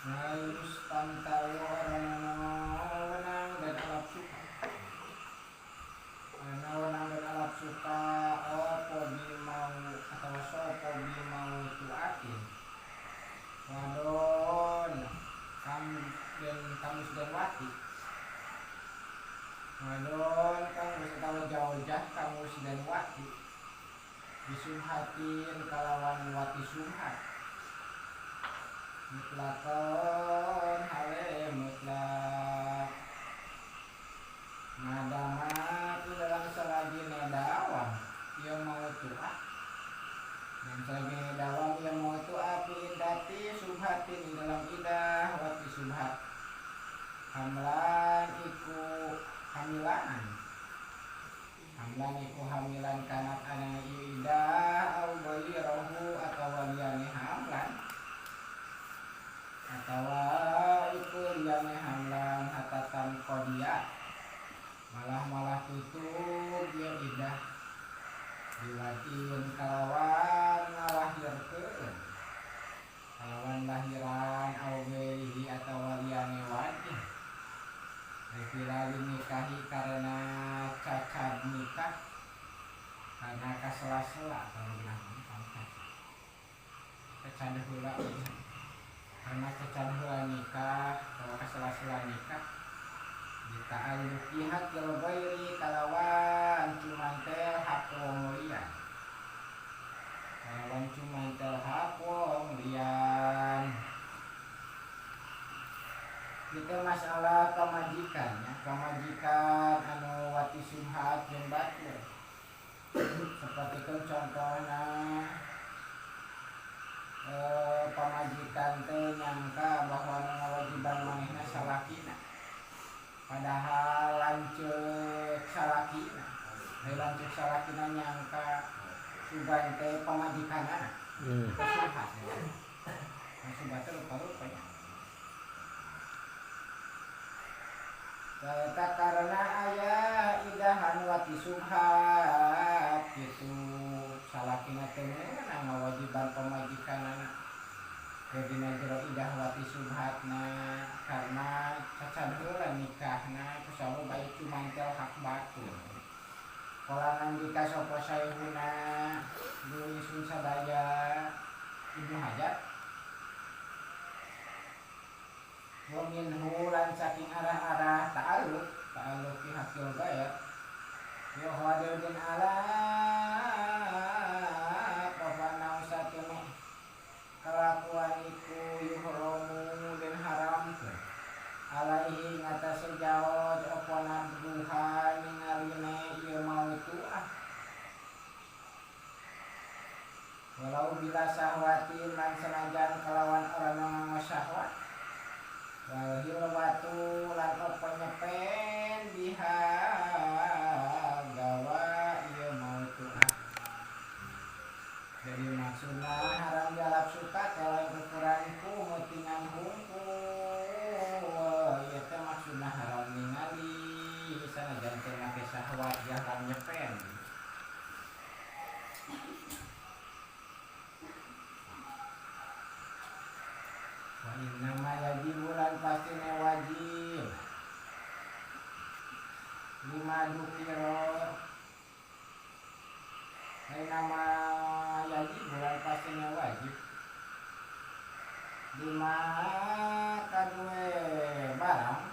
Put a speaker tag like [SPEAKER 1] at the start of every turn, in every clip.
[SPEAKER 1] Harus tantau orang wenang dan alap suka. Ana wenang dan alap suka opo bimau atau sopo bimau tuatin. Wadon kam dan kamus dan wati. Wadon kamus atau jaujah kamus dan wati. Disumhatin kalawan wati sumhat. Mutlakon hale mutlak. Madama itu dalam selagi dawam ia mau tuah. Dan selagi dawam ia mau tuah fi idati subhatin dalam idah wati subhat. Hamlan iku hamilan. Hamlan iku hamilan kanat ana idah au ghairahu atawa liyane hamlan. Atawa iku liyane hamlan hatatan qodiya. Malah-malah tutup ya idah diwatin kalawan ngalahirkeun kalawan lahiran au ghairihi atawa liyane wajih dipilali nikahi karena cacat nikah karena kasela-sela kalau bilang cacat heula karena cacat heula nikah atau kasela-sela nikah dita'alluqi haqqil ghairi kalawan cumantel hak wong liyan. Kalawan cumantel hak wong liyan. Itu masalah pamajikan ya, pamajikan anu wati subhat jeung batur. Seperti kan contohna pamajikan teh nyangka bahwa nu ngawajiban manehna salakina. Padahal lanceuk salakina, lanceuk salakina nyangka sugan teh pamajikanana. Subhat. Subhat teh rupa-rupanya. Eta karena aya idahan wati subhat gitu salakina teh meunang ngawajiban pamajikanana. Dina jero idah wati subhatna karena cacat heula nikahna kusawu bae cumantel hak batur. Kala nandika sapa saehuna duisun sadaya Ibnu Hajar. Wa minhu lan saking arah-arah ta'alluq ta'alluq fi haqqil ghair. Ya hadir bin ala apa nausatune kelakuan iku yuhromu dan haramkeun alaihi ngatasé jaoj apa nadruha ningaline ieu mau tuah walau bila syahwatin lan senajan kalawan ora nganggo syahwat wal hilwatu lan apa nyepen biha gawa ieu mau tuah. Jadi maksudna haram jalap suka kalau ukuran ku mutingan hungkul ieu teh maksudna haram ningali sanajan teu make syahwat haram nyepen. Wa inna ma yajibu lan pastine wajib lima dukiro nama yajib bulan pastinya wajib lima kadue barang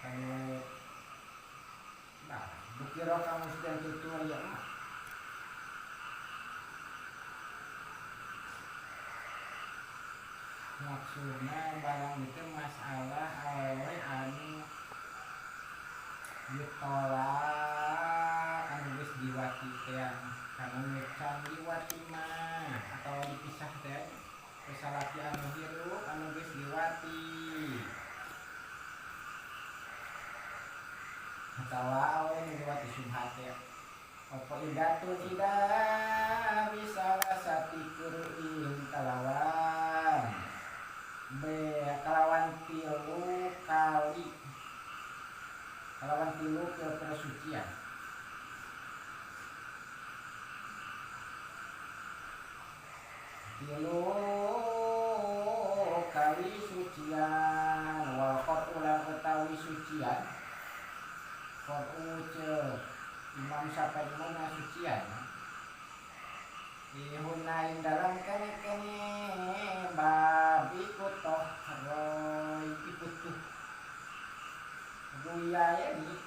[SPEAKER 1] kadue barang dukiro kamu sudah tutur ya emak maksudnya barang itu masalah awewe anu ditolak anu geus diwati teh kana can diwati mah atau dipisah teh salaki anu hirup anu geus diwati atawa awe nu diwati subhat teh apa idatun idah bisalah sati kuruin kalawan B kalawan tilu kali kalawan tilu ke persucian. Tilu kali sucian wal qar'u lan utawi sucian qar'u ce Imam Syafi'i mana sucian ihuna ing dalam kene-kene bab iku toh roy iku tuh ruya ini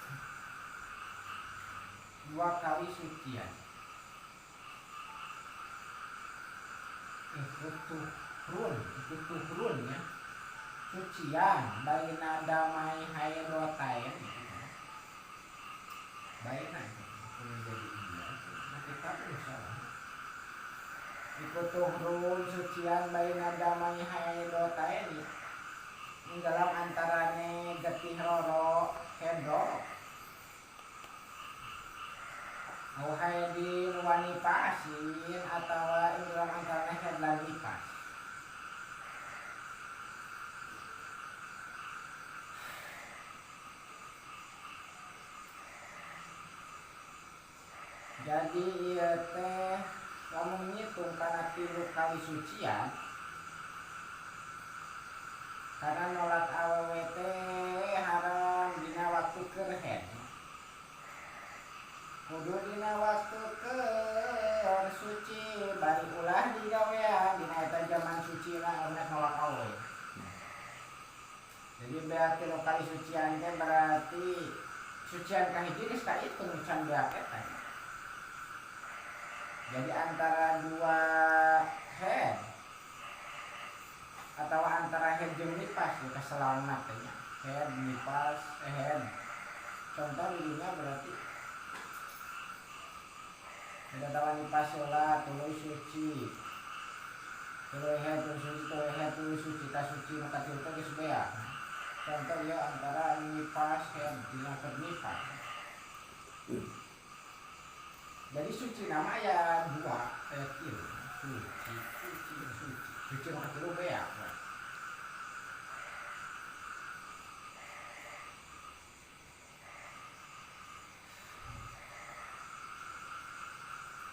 [SPEAKER 1] dua kali sucian iku tuhrun ya sucian baina damai haidotain baina menjadi iya nah kita salah iku tuhrun sucian baina damai haidotain ing dalam antarane getih roro hedro au haidin wanifasin atawa ing dalam antarane haid lan nifas. Jadi ieu teh lamun ngitung kana 3 kali sucian karena nolak awewe teh haram dina waktu keur haid. Kudu dina waktu keur suci bari ulah digawean dina eta zaman suci lah rek nolak awewe. Jadi berarti 3 kali sucian teh berarti sucian kahiji geus kahitung can beak eta. Jadi antara dua head atau antara head jeung nifas ya kaselangna teh nya. Head nifas head. Contoh di dunia berarti ada tawa nifas heula tuluy suci. Tuluy head tuluy suci, tuluy head tuluy suci, ta suci nu katilu teh geus beak. Contoh ya antara nifas head dina keur nifas. Jadi suci nama ya dua, tilu. Suci, suci, suci. Suci nu katilu beak.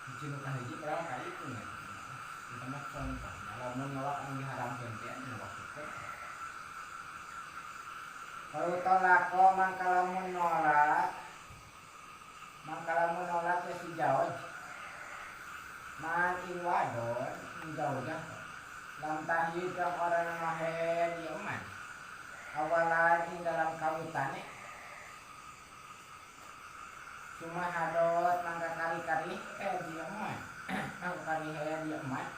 [SPEAKER 1] Suci nu kahiji berapa kali itu nya. Itu mah contoh. Lamun nolak anu diharamkeun teh anu waktu teh. Kalau tolako mangka lamun nolak mangka nolak ya si jauh man ing wadon ing jauh dah lam tahyid kang ora ngahed ya man awalan ing dalam kawitane cuma hadot mangka kali-kali dia man mangka kali dia man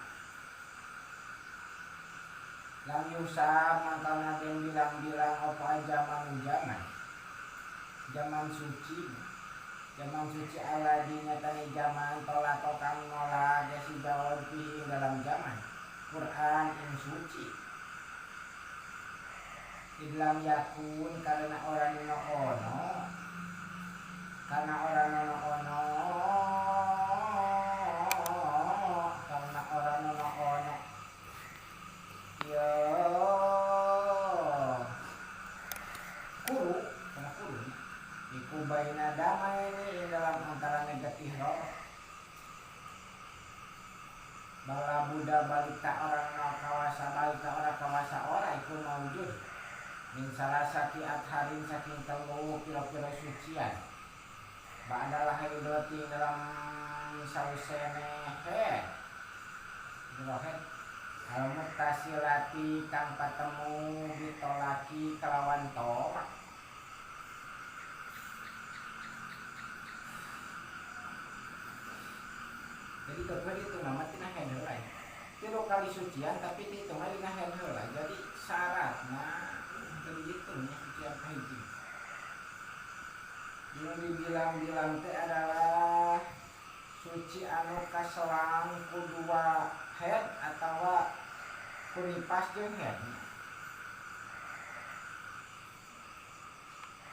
[SPEAKER 1] lam yusab mangka naden bilang-bilang apa zaman zaman suci zaman suci ala dinyatani zaman tolak kang nolak ya si jawab ing dalam zaman Quran ing suci idlam yakun karena orang nono ono karena orang nono ono karena orang nono ono yo kuru karena kuru iku baina damai ini dalam antara getih roh bala Buddha balik tak orang no kawasa balik tak orang kawasa ora iku maujud min salah sati atharin saking telu pira-pira sucian ba'dalah haidati dalam sausene he rohet al muttasilati kang patemu bitolaki kelawan tolak. Jadi tetep itu nama tina head heula. Tilu kali sucian tapi dihitung dina head heula. Jadi syaratna teu dihitung nya sucian kahiji. Nu dibilang-bilang teh adalah suci anu kaselang ku dua head atawa ku nipas jeung head.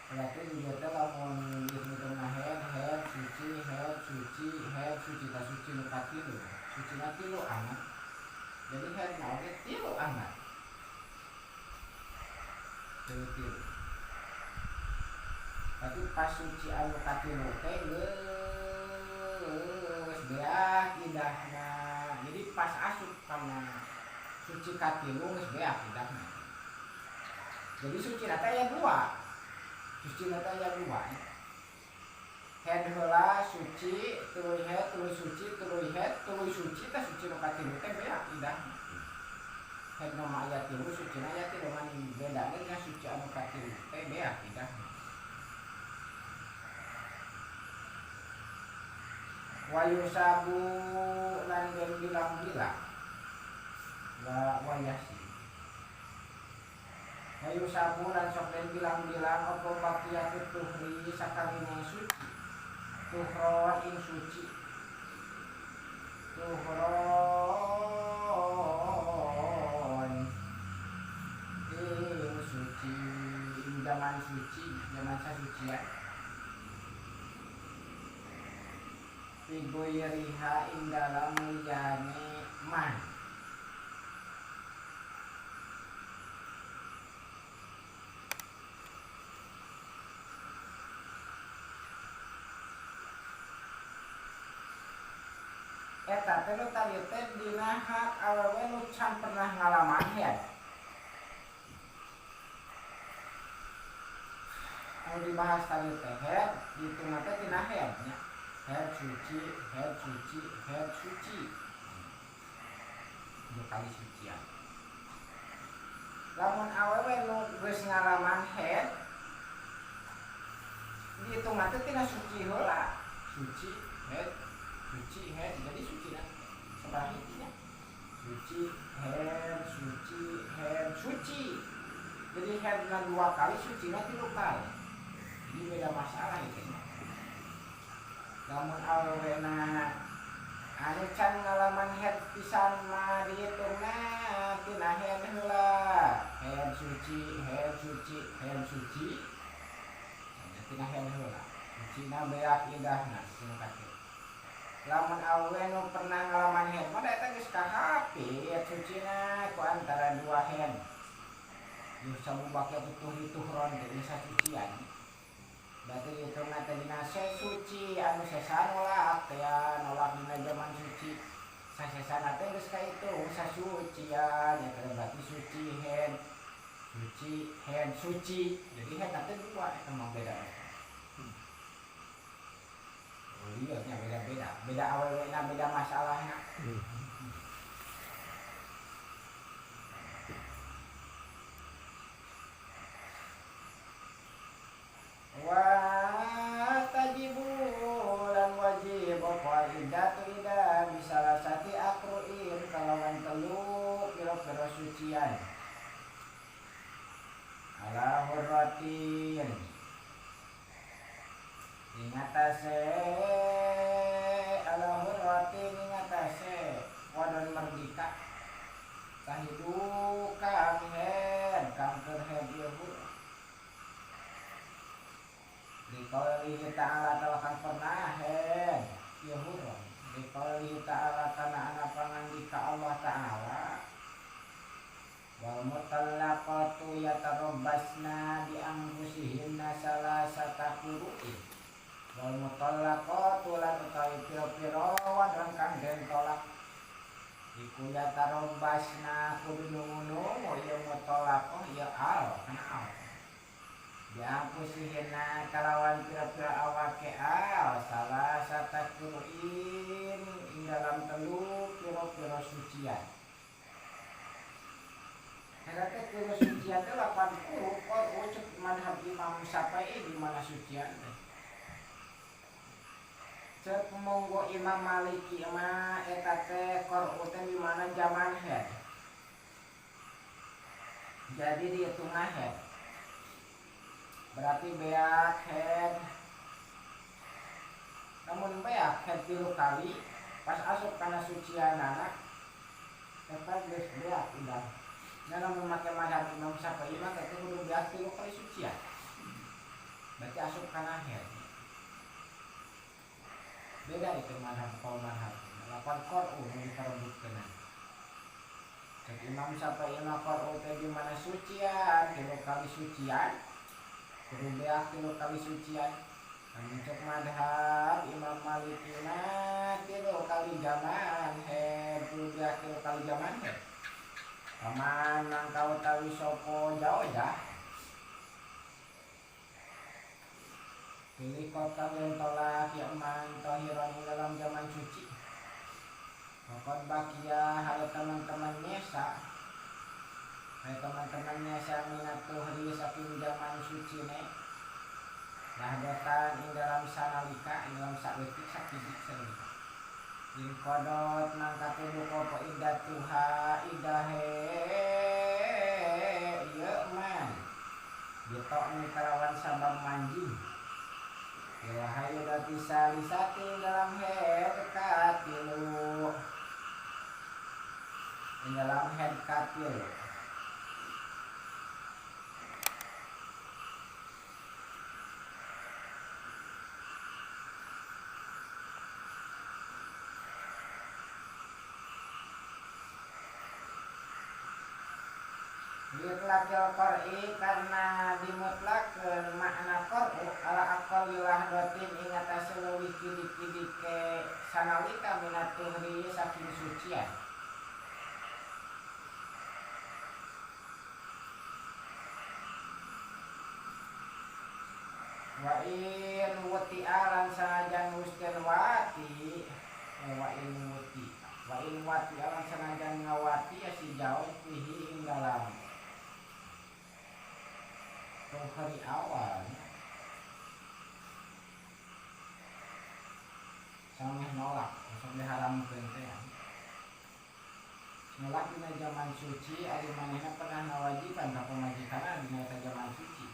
[SPEAKER 1] Berarti di dieu teh lamun dihitung head, head suci, head suci, head suci ta suci nu katilu. Sucina tilu angat. Jadi head na oge tilu angat. Tilu tilu. Berarti pas suci anu katilu teh geus beak idahna. Jadi pas asup kana suci katilu geus beak idahna. Jadi suci teh aya dua. Suci teh aya dua. Head heula suci, tuluy head, tuluy suci, tuluy head, tuluy suci teh suci nu katilu teh beak idahna. Head nu mah aya tilu, sucina aya tilu ngan bedana dina suci anu katilu teh beak idahna. Wayu sabu lan den bilang-bilang wa wayasi. Wayu sabu lan sok den bilang-bilang apa baqiyatut tuhri sakaline suci. Tuhron ing suci. Tuhron ing suci, ing zaman suci, zaman sasucian. Figoyriha ing dalam liyane man. Eta teh nu tadi teh dina hak awewe nu can pernah ngalaman head. Anu dibahas tadi teh head, ditungna teh dina head nya. Head suci, head suci, head suci. Dua kali sucian. Lamun awewe nu geus ngalaman head, ditungna teh tina suci heula. Suci, head, suci, head, jadi suci lah. Sabaraha hiji nya? Suci, head, suci, head, suci. Jadi headna dua kali, sucina tilu kali. Jadi beda masalah itu. Lamun awewena anu can ngalaman head pisan mah dihitungna tina head heula. Head suci, head suci, head suci. Tina head heula. Sucina beak idahna tina katilu. Lamun awewe nu pernah ngalaman head mah eta geus kahapit sucina ku antara dua head. Geus sabu bakia tuh tuhron teh geus sasucian. Berarti hitungna teh dina suci anu sesa nolak teh nolak dina zaman suci. Sasesana teh geus kahitung sasucian eta berarti suci head, suci head suci. Jadi head teh dua eta mah beda. Oh iya nya beda-beda, beda awewena beda masalahna. Wa tajibu lan wajib apa iddatu iddah bisalasati aqru'in kalawan telu pira-pira sucian. Ala hurratin ing atase ala hurratin ing atase wadon merdeka tahidu kang head kang keur head ieu liqaulihi ta'ala tawakan pernah head ieu huruf liqaulihi ta'ala kana ana pangandika Allah ta'ala wal mutallaqatu yatarabbasna bi anfusihinna salasata qurui wal mutallaqatu lan utawi pira-pira wadon kang den tolak iku yatarabbasna kudu nungu-nungu ieu mutallaqah ieu al kana al bi anfusihinna kalawan pira-pira awake al salasata qur'in ing dalam telu pira-pira sucian. Eta teh pira sucian teh 80 qur'u cek madhab Imam Syafi'i di mana sucian teh. Cek monggo Imam Maliki mah eta teh qur'u teh di mana zaman head. Jadi dihitungna head. Berarti beak head. Namun beak head tilu kali pas asup kana sucianana eta geus beak udah. Nah lamun make madhab Imam Syafi'i mah teh kudu beak tilu kali sucian. Berarti asup kana head. Beda itu madhab kaum madhab. 8 qur'u nu diperebutkeun. Cek Imam Syafi'i mah qur'u teh di mana sucian, tilu kali sucian. Kudu beak tilu kali sucian. Namun cek madhab Imam Maliki mah tilu kali zaman head, kudu beak tilu kali zaman head. Paman nang kau tawi sopo jauh ya. Pilih kota dan tolak ya man tohiran dalam zaman suci. Pokok bakia hai teman-teman nyesa. Hai teman-teman nyesa minat tuhri saking zaman suci ne. Lahdotan ing dalam sanalika ing dalam saeutik sakidik sanalika. In qadot mangka tuduh apa iddatuha idahe ieu man. Ditokni kalawan sabab manjing. Wahai dati salisati dalam head katilu. Ing dalam head katilu. Ditlakil qur'i karena dimutlakeun makna qur'u ala aqallilah dotin ing atase leuwih kidik-kidike sanalika minat tuhri saking sucian. Wa in wati'a lan sanajan wusden wati wa in wati wa in wati'a lan sanajan ngawati ya si jauh fihi ing dalam hari awal sameh nolak sampai haram teh nolak dina zaman suci ari manehna pernah ngawajiban ka pamajikanna dina eta zaman suci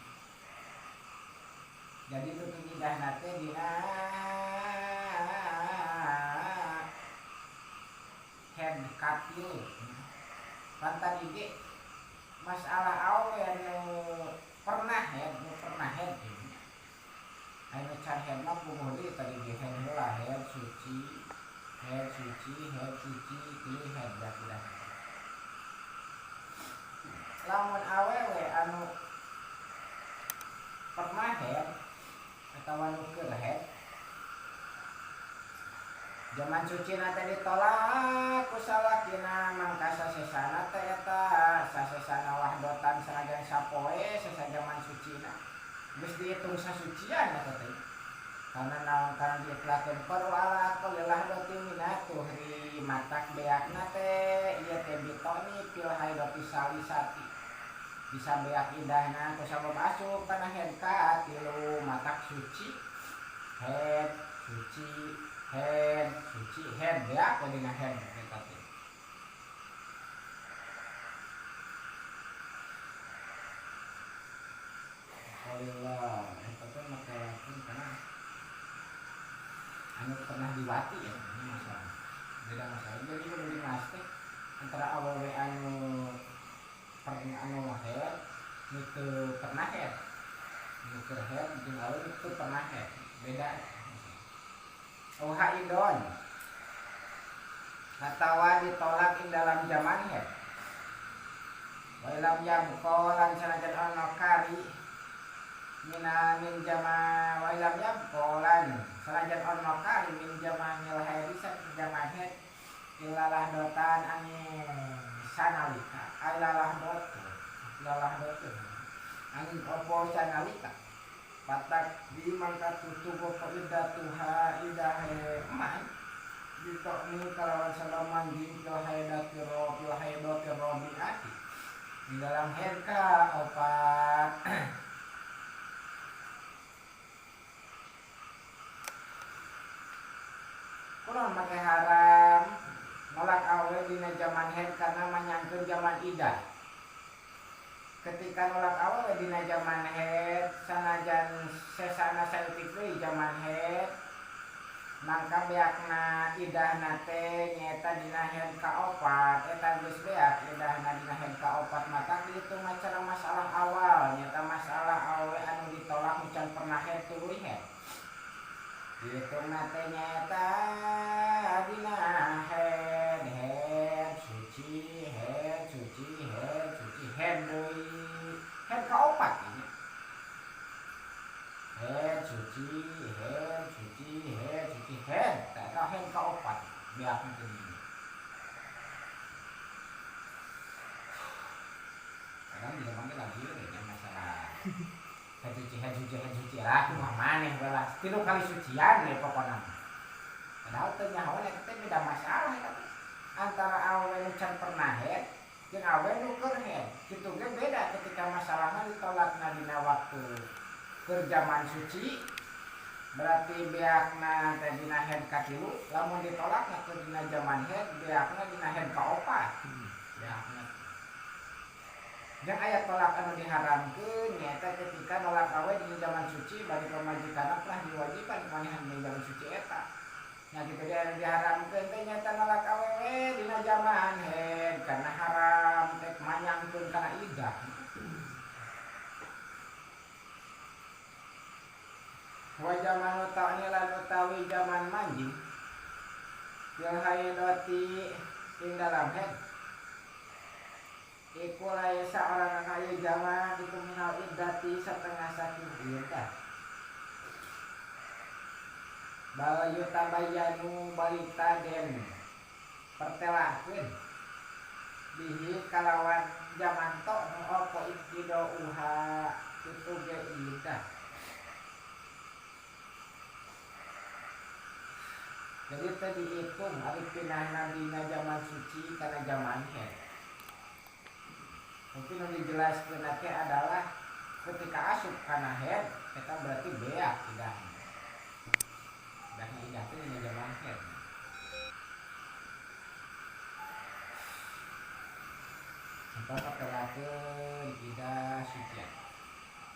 [SPEAKER 1] jadi tutung idahna teh dina head katil pan tadi ge masalah awe anu pernah head, nu pernah head anu can head mah puguh deui tadi ge head heula head suci, head suci, head suci, tuluy head dah udah. Lamun awewe anu pernah head atawa nu keur head zaman suci na teh ditolak ku salakina mangka sasesana teh eta sasesana wahdotan sanajan sapoe sesa zaman sucina geus diitung sasucian eta teh karena naon karena diitlakeun qur'u ala aqallilah dotin minat tuhri matak beakna teh ieu teh bitoni fil haidati salisati bisa beak idahna ku sabab asup kana head ka tilu matak suci head suci head suci head ya apa dina head eta teh alhamdulillah eta teh makalakeun kana anu pernah diwati ya ini masalah beda masalah jadi kudu dimas teh antara awewe anu pernah anu head nu teu pernah head nu keur head jeung awewe nu teu pernah head beda. Oh haidon atawa ditolak ing dalam zaman head wa ilam yabqa lan sanajan ana kari mina min jama wa ilam yabqa lan sanajan ana kari min jamanil haid zaman head ilalah dotan angin sanalika ailalah dotan ilalah dotan angin opo sanalika patak di mangka tutup apa iddatuha idahe man ditokni kalawan sabab manjing fil haidati ro fil haidati robiati di dalam herka opat kurang make haram nolak awe dina zaman haid karena menyangkeun zaman idah. Ketika nolak awe dina zaman haid sanajan sesana saeutik deui zaman haid mangka beakna idahna teh nyaeta dina haid kaopat eta geus beak idahna dina haid kaopat maka ditu macara masalah awal nyaeta masalah awe anu ditolak nu can pernah haid tuluy haid diitungna teh nyaeta dina haid haid suci haid suci haid suci haid deui haid kaopat ini haid suci haid suci haid suci haid eta haid kaopat beak teh ini. Kadang bisa panggil lagi ya masalah Head suci, head suci, head suci lah kumaha maneh balas. 3 kali sucian we pokona. Padahal teu nyaho eta teh beda masalah eta teh. Antara awewe nu can pernah head jeung awewe nu keur head. Kitu ge beda ketika masalahna ditolakna dina waktu keur zaman suci berarti beakna teh dina head katilu, lamun ditolakna keur dina zaman head beakna dina head kaopat. Beakna. Jeung aya tolak anu diharamkeun nyaeta ketika nolak awe di zaman suci bari pamajikanna telah diwajiban manehan di zaman suci eta. Nah kitu ge anu diharamkeun teh nyaeta nolak awewe dina zaman head karena haram teh manyangkeun kana idah. Wa zaman ta'ni lan utawi zaman manjing fil haidati ing dalam head iku laisa orang kaya zaman iku minal iddati setengah saking iddah bal yutabayyanu balita den pertelahkeun bihi kalawan zaman tok nu apa ibtidauha itu ge iddah. Jadi tadi dihitung ari pinahna dina zaman suci kana zaman head. Mungkin yang dijelaskeun teh adalah ketika asup kana head eta berarti beak idahna. Idahna idah teh dina zaman head. Sampai kapelakeun idah sucian.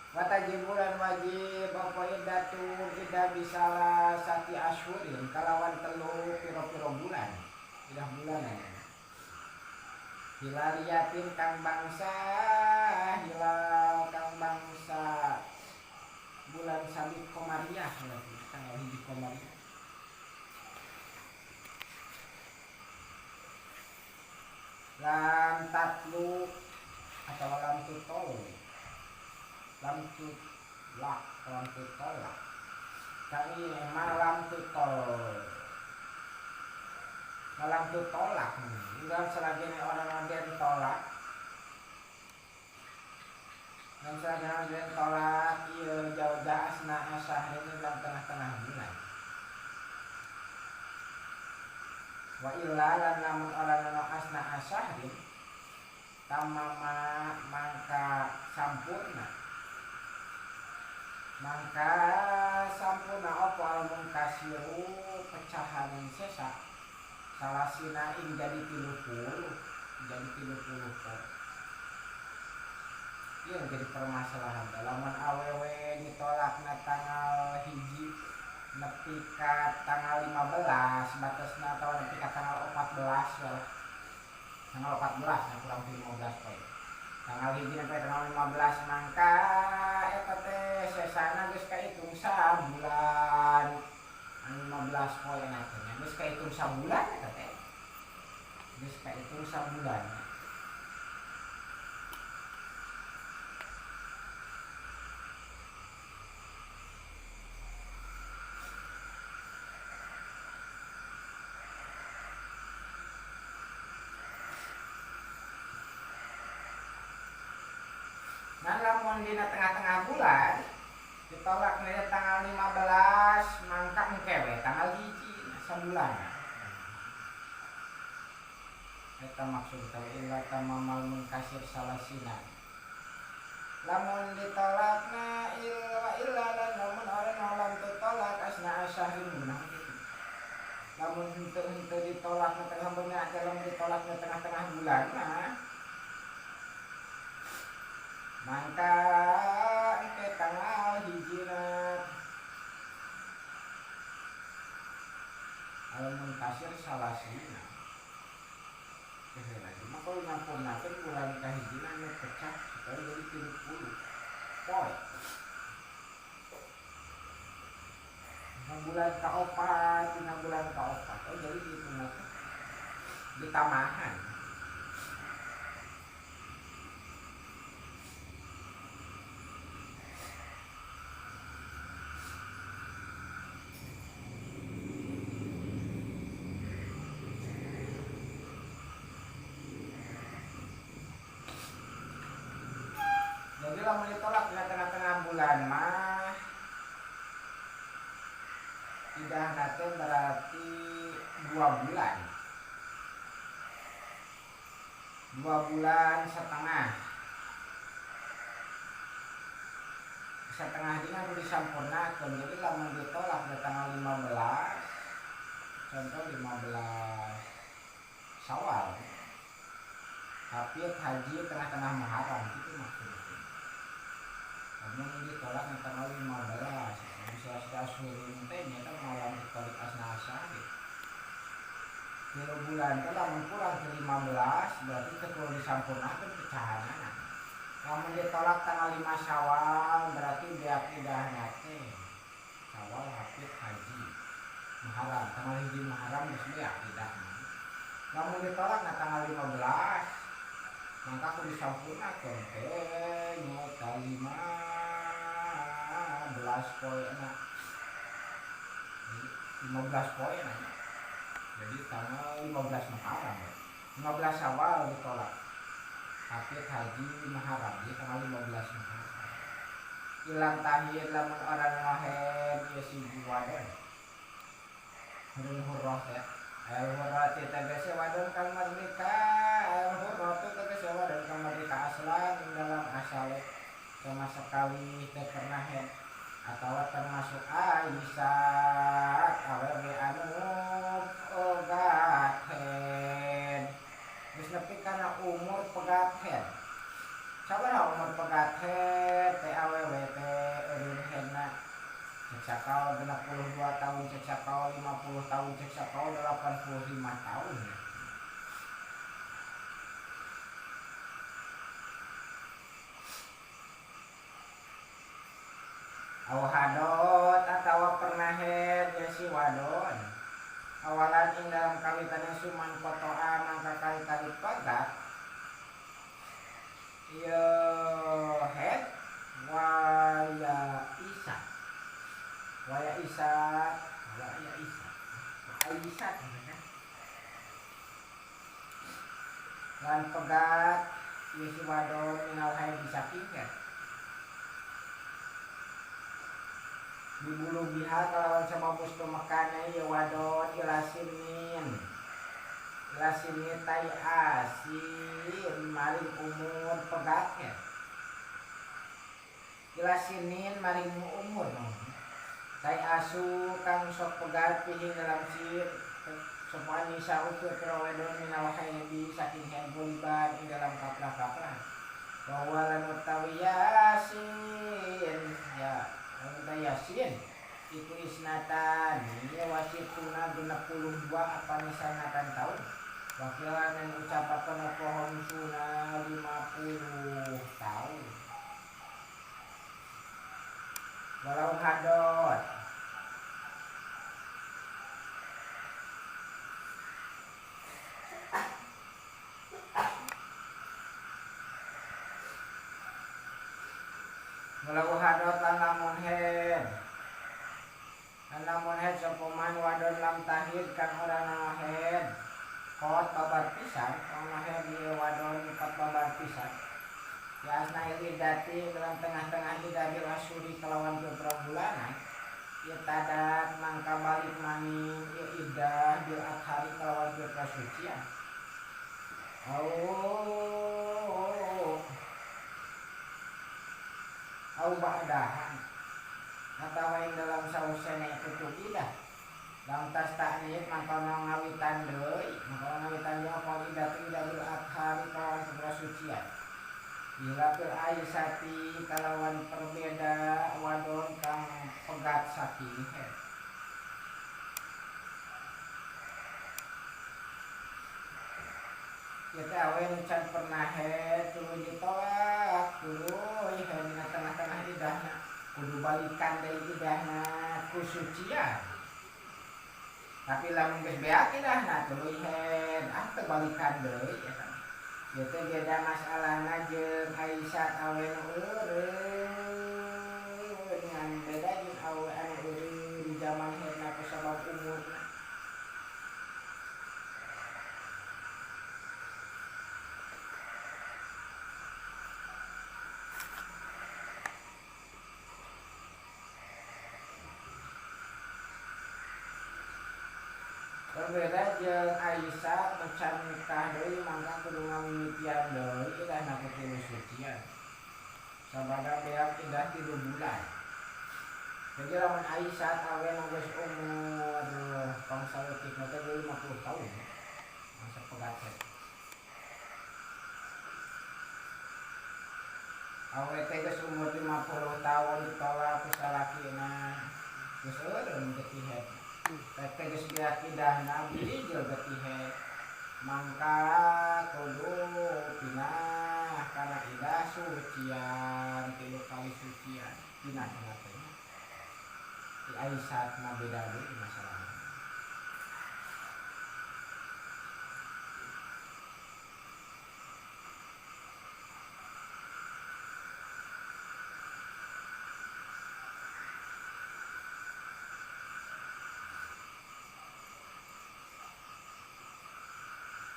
[SPEAKER 1] Watajibu lan wajib apa iddatun iddah bisalah sati asyurin kalawan telu piro-piro bulan idah bulanan hilaliyatin kang bangsa hilal kang bangsa bulan sabit komariah berarti tanggal 1 komariah lam tatlu atau lam tutol lam tutlak lam tutolak kami malam tutol malam tutolak dalam selagi orang den tolak dan selagi orang den tolak iya jauh asna asah ini dalam tengah-tengah bulan wa illa lan lamun orang nano asna asahrin tamama mangka sampurna mangka sampurna apa al munkasiru pecahan sesa salasina ing jadi 30 jadi 30 kok. Iya jadi permasalahan lamun awewe ditolakna tanggal 1 nepi ka tanggal 15 batasna atawa nepi ka tanggal 14 lah. Tanggal 14 nah kurang 15 poe. Tanggal 1 nepi tanggal 15 mangka eta teh sesana geus kaitung sabulan. 15 poe na teh geus kaitung sabulan eta teh. Geus kaitung sabulan. Nah, lamun dina tengah-tengah bulan ditolak nih tanggal 15 mangka engke we tanggal 1 sabulan. Eta maksud teh illa tamamal munkasir salasina. Lamun ditolakna illa illa lan lamun orang lam tutolak asna asyahrin munah kitu. Lamun henteu ditolak na tengah bulan lamun ditolak na tengah-tengah bulan mah mangka engke tanggal hijina al munkasir salasina. Lagi mah kalau nyampurnakeun bulan kahijina nu pecah supaya jadi 30 poe. Dina bulan kaopat, dina bulan kaopat. Oh jadi dihitung ditamahan. Jadi lamun ditolak di tengah-tengah bulan Idahna teh berarti 2 bulan. 2 bulan setengah. Setengah dina kudu disampurnakeun. Jadi lamun ditolak di tanggal 15, contoh 15 Syawal, hafid haji tengah-tengah Muharram gitu maksudnya. Lamun ditolak di tanggal 15, bisa sudah teh nyata malam ditolak asna-asna gitu. 3 bulan teh lamun kurang ke 15 berarti teu kudu disampurnakeun pecahanana. Lamun ditolak tanggal 5 Syawal berarti beak idahna teh Syawal hafid haji Muharram, tanggal 1 Muharram geus beak idahna. Lamun ditolak na tanggal 15 maka kudu disampurnakeun teh nyata 15 poena. 15 poena. Jadi tanggal 15 Muharram ya. 15 Syawal ditolak. Hafid haji Muharram jadi tanggal 15 Muharram. Ilang tahir lamun orang ngahed ieu si wadon. Hurun hurrah ya. Al hurrati tegese wadon kang merdeka, al hurratu tegese wadon kang merdeka aslan ing dalam asale sama sekali teu pernah head atawa termasuk Aisyah awewe anu pegat head. Geus nepi kana umur pegat head. Sabaraha umur pegat head teh awewe teh eureun headna? Cek sakal 62 tahun, cek sakal 50 tahun, cek sakal 85 tahun. Aw hadot atawa pernah head ya si wadon. Awalan ing dalam kawitane suman kotoa mangka kali-kali pegat. Ieu head waya isa. Waya isa, waya isa. Waya isa lan pegat ieu si wadon minal haid saking head. Dibulu biha kalawan sababus tumekana ieu wadon ilasinin. Ilasinin tai asin maring umur pegatnya. Ilasinin maring umur. Tai asu kang sok pegat pihi dalam sir sapa nisa ukur wedon minal haidi saking head buliban ing dalam kaprah-kaprah. Wa lan utawi yasin ya Anta yasin iku isnatan wasituna 62 apa nisanatan tahun. Wakilan yang ucapaken apa homsuna 50 tahun. Walau hadot walau hadot lan lamun head lan lamun head sapa man wadon lam tahid kang ora head kot babar pisan kang head ieu wadon kot babar pisan ya asna idati dalam tengah-tengah idah bil asyuri kelawan beberapa bulanan ieu tadat mangka balik maning ieu idah bil akhari kelawan beberapa sucian au ba'dahan atawa ing dalam sausene tutup idah lam tas ta'nid mangka ngawitan deui mangka ngawitan deui apa idah idah bil akhari kalawan kebersucian bila fil aisati kalawan perbeda wadon kang pegat saking head. Kita awe nu can pernah head tuluy ditolak tuluy head dina tengah-tengah idahna kudu balikan deui idahna ku sucian. Tapi lamun geus beak idahna tuluy head ah teu balikan deui eta. Ieu teh beda masalahna jeung Aisyah awe nu eureun ngan beda jeung awe anu eureun di zaman headna ku sabab umurna. Berbeda jeung Aisyah macan nikah deui mangka kudu ngamimitian deui idahna ku tilu sucian. Sabada beak idah 3 bulan. Jadi lamun Aisyah kawin geus umur bangsa leutik teh 50 tahun. Masa pegat. Awe teh geus umur 50 tahun ditolak ku salakina. Geus eureun getihet. Teh geus beak idah nabi jeung getihet. Mangka kudu pinah kana idah sucian, 3 kali sucian. Pinah kana teh. Di Aisyah mah beda deui masalahna.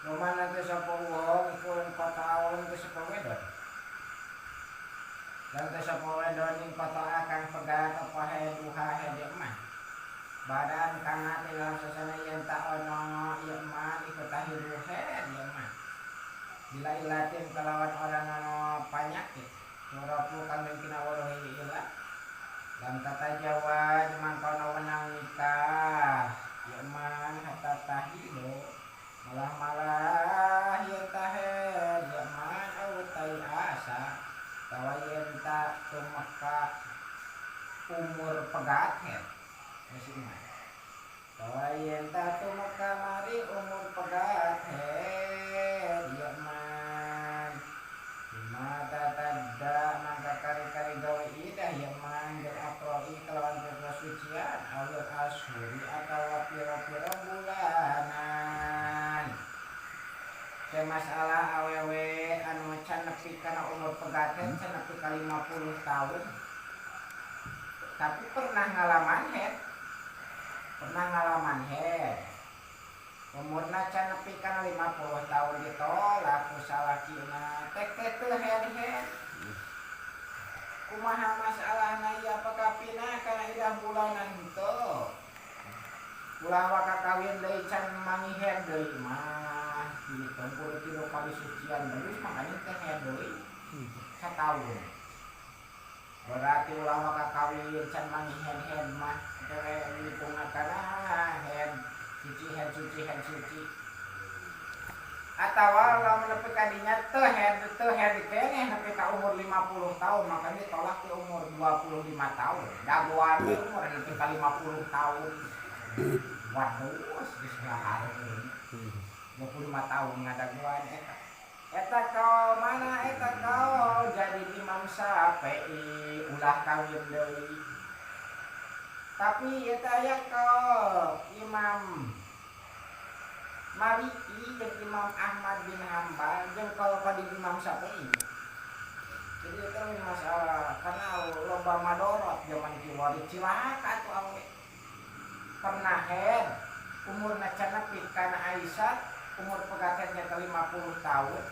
[SPEAKER 1] Romana teh sapa wong iku kota teh sapa wedon. Dan teh sapa wedon ing kota kang pegat apa duha hede mah. Badan kang ati dalam sasana yen tak ono ieu mah iku tahidu hed ieu mah. Bila ilatin kalawan ora ono panyakit, surapu kang den kinaweruhi ilah. Lam tata jawa mangkono wenang nikah, ieu mah hatta tahidu. Malah-malah yen taher ya man au tai asa tawa yen ta tumeka umur pegat head masih mah tawa yen ta tumeka mari umur pegat head ya man mata tadda mangka kari-kari gawe idah ya man bil aqroi kalawan sucian awil ashuri atawa pira-pira bulanan. Teh masalah awewe anu can nepi kana umur pegaten can nepi ka 50 tahun. Tapi pernah ngalaman head. Pernah ngalaman head. Umurna can nepi kana 50 tahun ditolak ku salakina tek teh teu head-head. Kumaha masalahna ieu apakah pinah kana idah bulanan henteu? Ulah waka kawin deui can mangihead deui mah ditempur 3 kali sucian deui makanya teh head deui sataun. Berarti ulah waka kawin can mangihead-head mah teh ngitungna kana head suci head suci head suci. Atawa lamun nepi ka dinya teu head keneh nepi ka umur 50 tahun makanya tolak di umur 25 tahun. Dagoan umur nepi ka 50 tahun. Waduh, geus lahar 25 tahun ngadagoan eta. Eta kau mana eta kau jadi Imam Syafi'i ulah kawin deui. Tapi eta aya kau Imam Maliki jeung Imam Ahmad bin Hanbal jeung kalau pada Imam Syafi'i. Jadi itu masalah karena loba madorot zaman kiwari cilaka atuh awe. Pernah head umurna can nepi kana Aisyah umur pegatennya ke 50 tahun.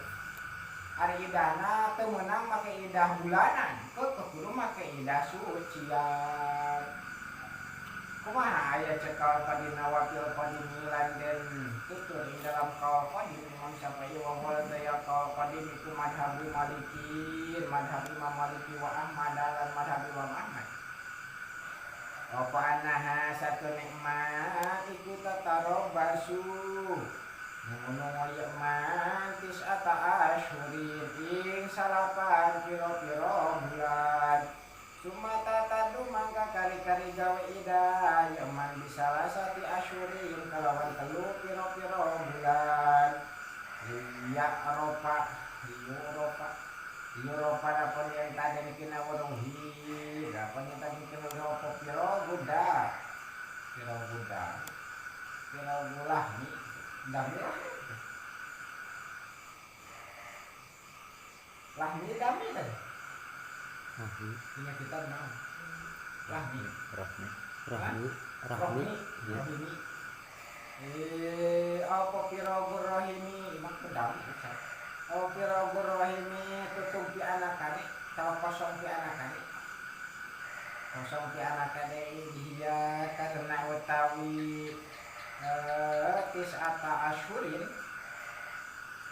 [SPEAKER 1] Ari idahna teu meunang make idah bulanan, teu kudu make idah sucian. Kumaha aya cekal padina wafil qadimi lan den tutur ing dalam kaul qadim Imam Syafi'i wa wal daya kaul qadim iku madhab Maliki, madhab Imam Maliki wa Ahmad lan madhab Imam Ahmad. Apa annaha satu nikmat iku tatarobasu ngono ya man tis'ata asyhurin ing salapan pira-pira bulan. Sumata tadu mangka kari-kari gawe idah yaman bisalah sati asyurin kalawan telu piro-piro bulan. Liya ropa liya ropa dapon yang tadi kina weruhi dapon yang tadi kina weruhi piro guda piro guda piro gulah ni dami lahmi dami tadi.
[SPEAKER 2] Rahmi.
[SPEAKER 1] Punya kita mau. Rahmi.
[SPEAKER 2] Rahmi. Rahmi. Rahmi.
[SPEAKER 1] Rahmi. Apa pira rahimi imam pedang Ustaz. Apa pira rahimi tutup pi anakane tawa kosong pi anakane. Kosong pi anakane dia karena utawi tis'ata asyhurin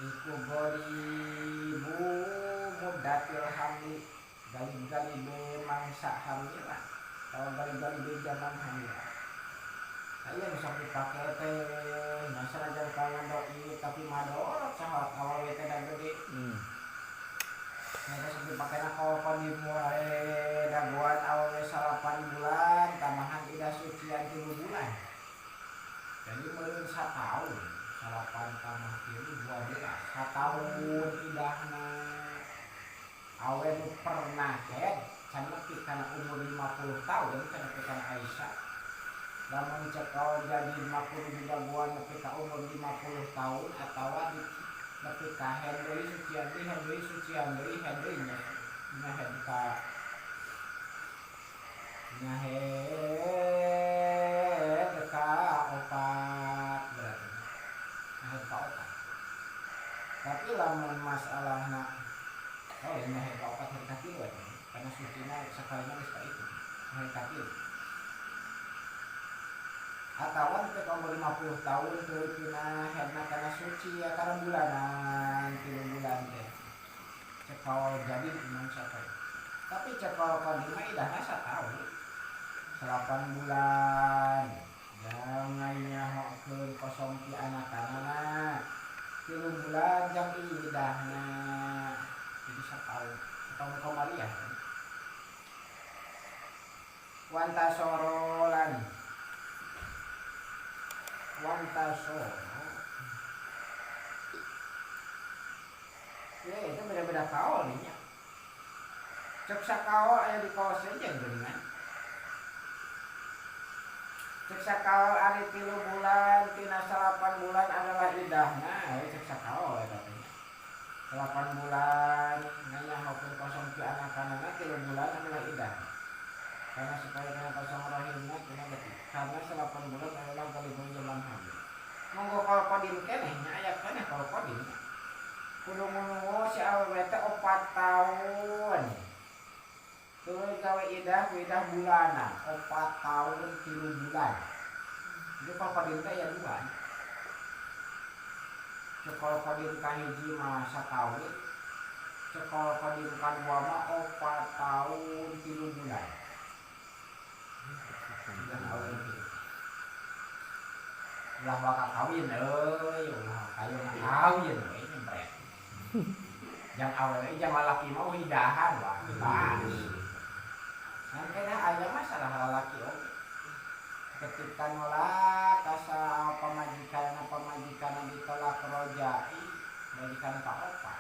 [SPEAKER 1] iku golibu muddatil hamli galib-galibe mangsa hamila atau galib-galibe zaman hamila. Aya nu sok dipake teh nya sanajan kana doi tapi madorot sahwat awewe teh da gede. Nya sok dipakena qadim wae dagoan awewe 8 bulan tambahan idah sucian 3 bulan. Jadi meureun sataun 8 tambah 3 12 sataun idahna. Awe nu pernah head can nepi kana umur 50 tahun can nepi kana Aisyah. Lamun cekal jadi 50 didagoan nepi ka umur 50 tahun atawa di nepi ka head deui sucian deui head deui sucian deui head deui nya head ka nya head ka opat berarti head ka opat. Tapi lamun masalahna oh ini head ka opat head ka tilu eta karena sucina sakalinya geus ka itu head ka tilu. Atawa nepi ka umur 50 tahun teu tina headna kana suci ya kana bulanan 3 bulan teh cekal jadi Imam Syafi'i. Tapi cekal qadim mah idahna sataun 8 bulan jangan nyahokeun kosong ti anakanana 3 bulan jang idahna jadi sataun tahun komariah. Wantasorolan wantasoro ya itu beda-beda kaol nih nya. Cek sakaol aya di kaos sejen geuningan. Cek sakaol ari 3 bulan tina 8 bulan adalah idahna cek sakaol eta teh. 8 bulan nganyahokeun kosong ti anakanana 3 bulan adalah idah. Karena supaya kena kosong rahimna kena beti. Karena 8 bulan adalah kalibun zaman hamil. Monggo kaol qadim keneh nya aya keneh kaol qadim. Kudu ngunungu si awewe teh 4 tahun. Tuluy gawe idah, idah bulanan, 4 tahun 3 bulan. Jadi kaol qadim teh aya 2. Cekol qadim kahiji mah sataun, cekol qadim kadua mah 4 tahun 3 bulan. Dan awewe kitu. Ulah waka kawin euy, ulah kayo kawin we nyempret. Jang awewe jang lalaki mah hidahan wah bebas. Mangkana aya masalah lalaki oge. Ketika nolak kasa pamajikan ditolak rojai majikan ka opat.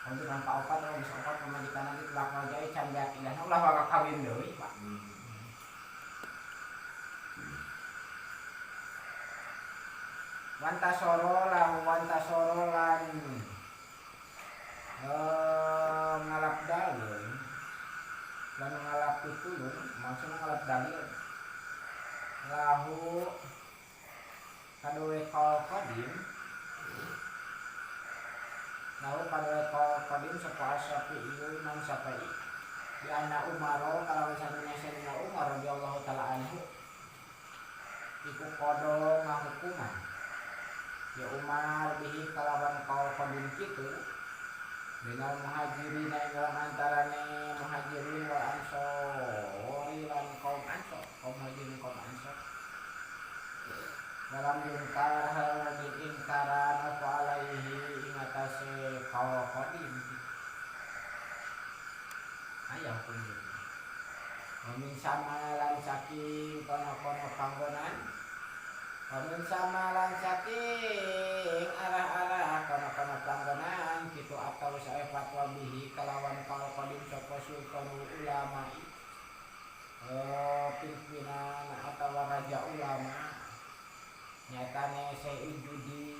[SPEAKER 1] Pamajikan ka opat geus opat pamajikan ditolak rojai can beak idahna ulah waka kawin deui Pak. Wantasoro lahu wantasoro lan ngalap dalil lan ngalap pitulung maksudna ngalap dalil lahu kadowe kaul qadim lahu kadowe kaul qadim sapa Syafi'i Imam Syafi'i di anna Umar kalawan satuna Sayyidina Umar radhiyallahu taala anhu iku qada ngahukuman ya Umar bihi kalawan kaul qadim kitu minal muhajirin ing dalam antarane muhajirin wal ansori lan kaum ansor, kaum muhajirin kaum ansor dalam jungkar hal diingkaran apa alaihi ing atase kaul qadim aya hukum gitu. Min sama lan saking kono-kono panggonan Wamin sama lan saking arah-arah kono-kono panggonan kitu atau sae fatwa bihi kalawan kaul qadim sapa sultanul ulama pimpinan atau raja ulama nyatane Sayyidudin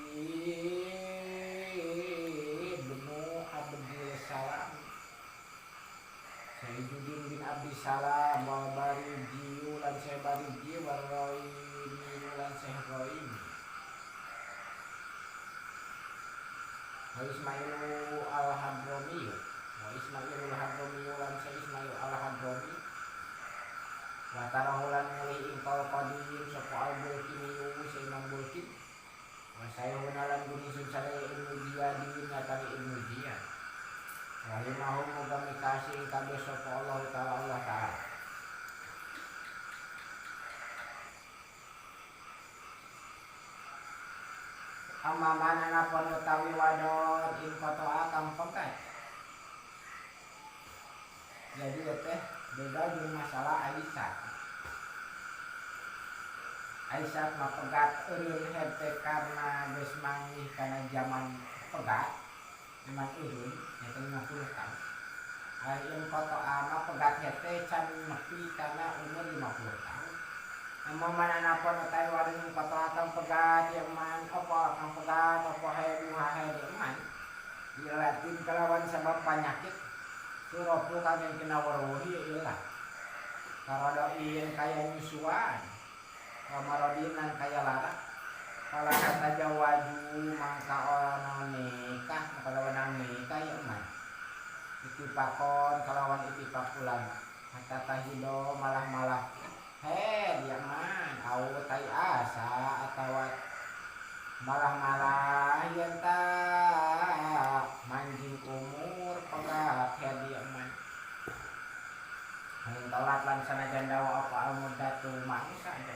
[SPEAKER 1] bin Abdul Salam Sayyidudin bin Abdi Salam wal Bariji lan Sayyid wal Roimi lan Syekh Roimi wa Ismailu al-Hadrami wa Ismailu al-Hadrami lan Syekh Ismail al-Hadrami wa Wa tarahulan mulih ing qaul qadim sapa al-Bulkini si Imam Bulkin. Wa sayhuna lan gunisun sadaya Ibnu Ziyadin nyatane Ibnu Ziyad. Rahimahum muga mikasih kabeh sapa Allah taala Allah taala. Amma manana pun utawi wadon in kotoa kang pegat. Jadi teh beda jeung masalah Aisyah. Aisyah mah pegat eureun hete karena geus manggih kana zaman pegat, zaman eureun nyata 50 tahun. Ai in kotoa mah pegat hete can nepi kana umur 50 tahun. Amma manana pun utawi wadon in kotoa kang pegat yang man apa kang pegat apa hae duha hae man dilatin kelawan sebab penyakit suropu kang yang kena waruhi ilah karadoin kaya nyusuan kamarodin kaya larak kalau kata jawaju mangka orang nikah kalawan nikah ya man itipakon kalawan itipak ulama kata tahido malah-malah he dia man au tai asa atawa malah-malah yen ta manjing umur pegat he dia man hain telat lan sanajan dawa apa almudatu mangsa aja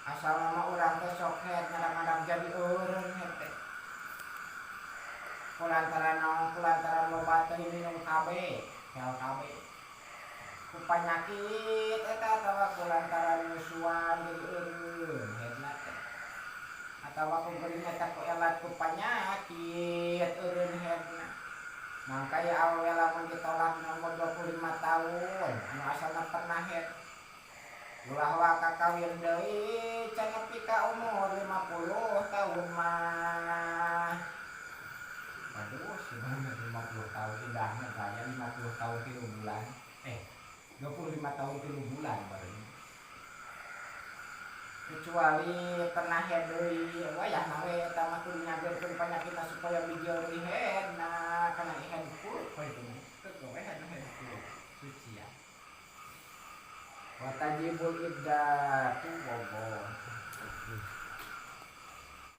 [SPEAKER 1] asal mama urang teh sok head ngadang-ngadang jadi eureun hete kulantaran naon kulantaran loba teh minum KB hel KB ku panyakit eta atawa kulantaran nyusuan jadi eureun headna teh atawa ku geuring eta ku elat ku panyakit eureun headna mangka ya awewe lamun ditolak nomor 25 tahun anu asalna pernah head ulah waka kawin deui can nepi ka umur 50 tahun mah. Waduh, sebenarnya 50 tahun indahnya gaya 50 tahun 3 bulan. 25 tahun 3 bulan baru. Kecuali pernah head deui, wayahna we eta mah kudu nyageurkeun panyakitna supaya bijil deui headna kana head full we itu. Teu we head full suci ya. Wa tajibul iddatu bobo.